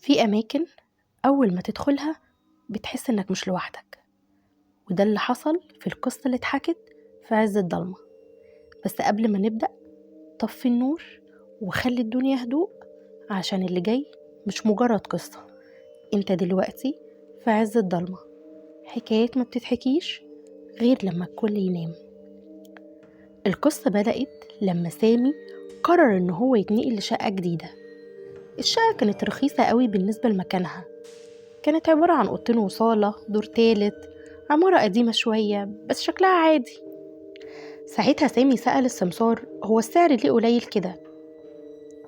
في أماكن أول ما تدخلها بتحس إنك مش لوحدك، وده اللي حصل في القصة اللي اتحكت في عز الضلمة. بس قبل ما نبدأ طفي النور وخلي الدنيا هدوء، عشان اللي جاي مش مجرد قصة. انت دلوقتي في عز الضلمة، حكايات ما بتتحكيش غير لما الكل ينام. القصة بدأت لما سامي قرر إن هو يتنقل لشقة جديدة. الشقة كانت رخيصة قوي بالنسبة لمكانها، كانت عبارة عن أوضتين وصالة، دور تالت، عمارة قديمة شوية بس شكلها عادي. ساعتها سامي سأل السمسار هو السعر ليه قليل كده؟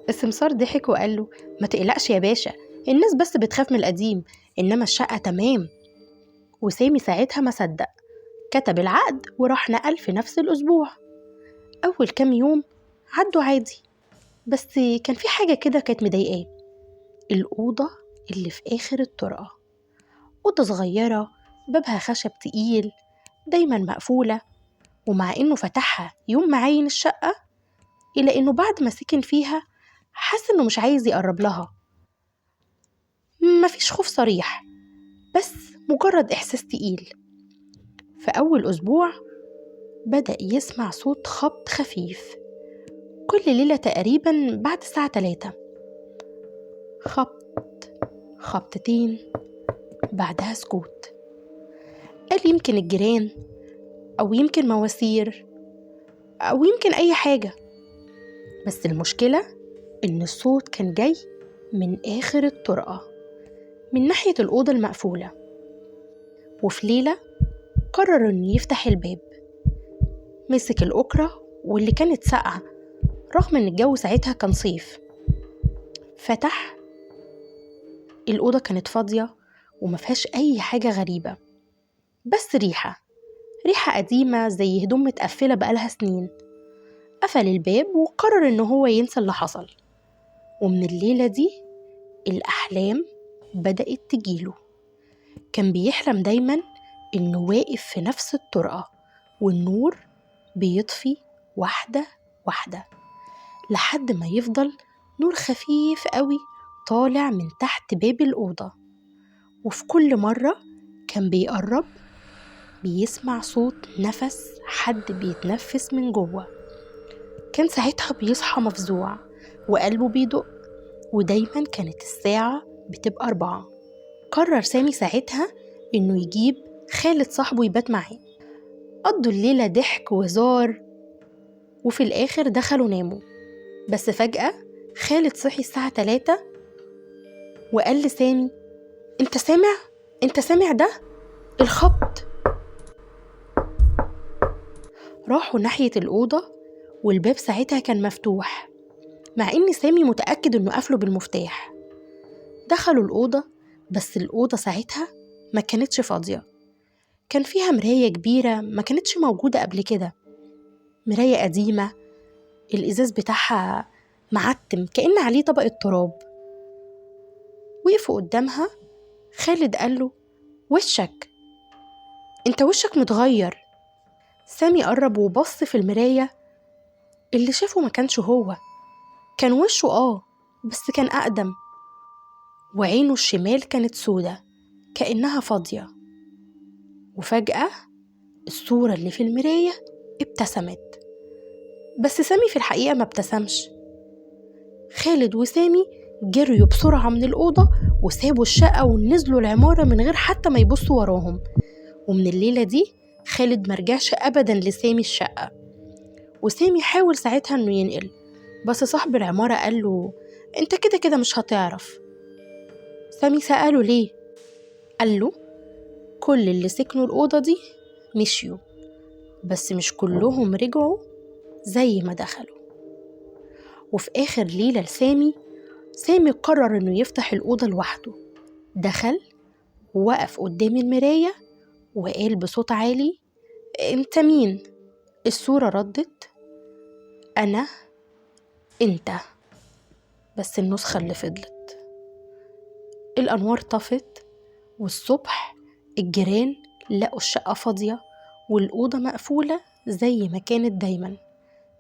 السمسار ضحك وقال له ما تقلقش يا باشا، الناس بس بتخاف من القديم، إنما الشقة تمام. وسامي ساعتها ما صدق، كتب العقد وراح نقل في نفس الأسبوع. أول كام يوم عدوا عادي، بس كان في حاجة كده كانت مضايقاه، الأوضة اللي في آخر الطرقة، أوضة صغيرة بابها خشب تقيل دايما مقفولة. ومع إنه فتحها يوم ما عاين الشقة، إلا إنه بعد ما سكن فيها حس إنه مش عايز يقرب لها. مفيش خوف صريح، بس مجرد إحساس تقيل. في أول أسبوع بدأ يسمع صوت خبط خفيف كل ليلة تقريبا بعد الساعة 3، خبط خبطتين، بعدها سكوت. قال يمكن الجيران، أو يمكن مواسير، أو يمكن أي حاجة. بس المشكلة إن الصوت كان جاي من آخر الطرقة، من ناحية الأوضة المقفولة. وفي ليلة قرر إنه يفتح الباب، مسك الأكرة واللي كانت ساقعة رغم إن الجو ساعتها كان صيف. فتح، الأوضة كانت فاضية وما فيهاش أي حاجة غريبة، بس ريحة قديمة زي هدوم متقفلة بقالها سنين. قفل الباب وقرر إن هو ينسى اللي حصل. ومن الليلة دي الأحلام بدأت تجيله. كان بيحلم دايما إنه واقف في نفس الطرقة والنور بيطفي واحدة واحدة، لحد ما يفضل نور خفيف قوي طالع من تحت باب الأوضة. وفي كل مرة كان بيقرب بيسمع صوت نفس حد بيتنفس من جوه. كان ساعتها بيصحى مفزوع وقلبه بيدق، ودايما كانت الساعة بتبقى 4. قرر سامي ساعتها إنه يجيب خالد صاحبه يبات معاه. قضوا الليلة ضحك وهزار، وفي الآخر دخلوا ناموا. بس فجأة خالد صحي الساعة 3 وقال لسامي انت سامع؟ انت سامع ده؟ الخبط. راحوا ناحية الأوضة والباب ساعتها كان مفتوح، مع إن سامي متأكد إنه قفله بالمفتاح. دخلوا الأوضة، بس الأوضة ساعتها ما كانتش فاضية. كان فيها مراية كبيرة ما كانتش موجودة قبل كده، مراية قديمة الإزاز بتاعها معتم كأن عليه طبقة تراب. وقفوا قدامها، خالد قال له وشك، انت وشك متغير. سامي قرب وبص في المراية، اللي شافه ما كانش هو، كان وشه بس كان أقدم، وعينه الشمال كانت سودة كأنها فاضية. وفجأة الصورة اللي في المراية ابتسمت، بس سامي في الحقيقة ما ابتسمش. خالد وسامي جريوا بسرعة من الأوضة وسابوا الشقة ونزلوا العمارة من غير حتى ما يبصوا وراهم. ومن الليلة دي خالد مرجعش أبدا لسامي الشقة. وسامي حاول ساعتها أنه ينقل، بس صاحب العمارة قال له أنت كده كده مش هتعرف. سامي سأله ليه؟ قال له كل اللي سكنوا الأوضة دي مشيوا، بس مش كلهم رجعوا زي ما دخلوا. وفي آخر ليلة لسامي، سامي قرر إنه يفتح الأوضة لوحده. دخل ووقف قدام المراية وقال بصوت عالي أنت مين؟ الصورة ردت أنا أنت، بس النسخة اللي فضلت. الأنوار طفت، والصبح الجيران لقوا الشقة فاضية والأوضة مقفولة زي ما كانت دايما،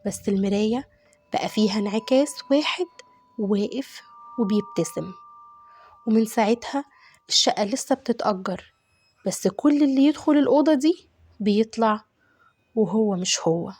بس المراية بقى فيها انعكاس واحد واقف وبيبتسم. ومن ساعتها الشقة لسه بتتأجر، بس كل اللي يدخل الأوضة دي بيطلع وهو مش هو.